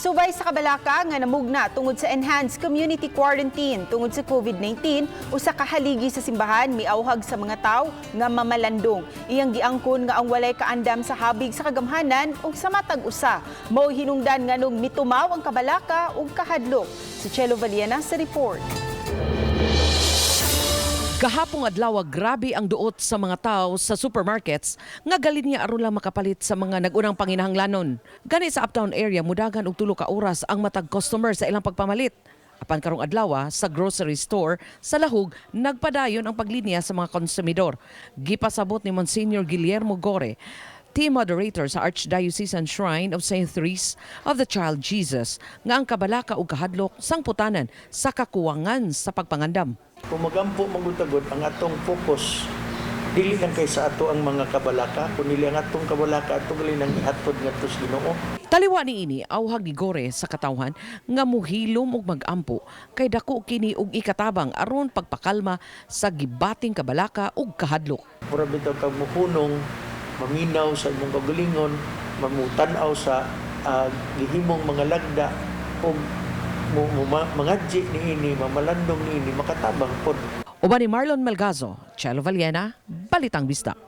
Subay sa kabalaka nga namugna tungod sa enhanced community quarantine tungod sa COVID-19, usa ka haligi sa simbahan miauhag sa mga tawo nga mamalandong. Iyang giangkon nga ang walay kaandam sa habig sa kagamhanan ug sa matag usa mao hinungdan nganong mitumaw ang kabalaka ug kahadlok. Si Chelo Valiena sa report. Gahapong adlaw, grabe ang duot sa mga tao sa supermarkets nga galinya aron lang makapalit sa mga nag-unang panginahanglanon. Gani sa uptown area, mudagan og 3 ka oras ang matag customer sa ilang pagpamalit. Apan karong adlaw, sa grocery store sa Lahug, nagpadayon ang paglinya sa mga konsumidor. Gipasabot ni Monsignor Guillermo Gore, team moderator sa Archdiocesan Shrine of St. Therese of the Child Jesus, nga ang kabalaka ug kahadlok sangputanan sa kakuwangan sa pagpangandam. Kung magampo man gud ta gud, ang atong focus dili lang kay sa ato ang mga kabalaka, kundi ang atong kabalaka ato gali nang ihatod ngadto sa Ginoo. Taliwa niini, auhag ni Gore sa katawhan nga muhilom ug magampo kay dako kini og ikatabang aron pagpakalma sa gibating kabalaka ug kahadlok. Mura bitaw kag muhunong, maminaw sa imong kaugalingon, mamutan-aw sa gihimong mga lagda ug mo mangadji niini, mamalandong niini, makatabang pod. Uban ni Marlon Melgazo, Chelo Valiena, Balitang Bisdak.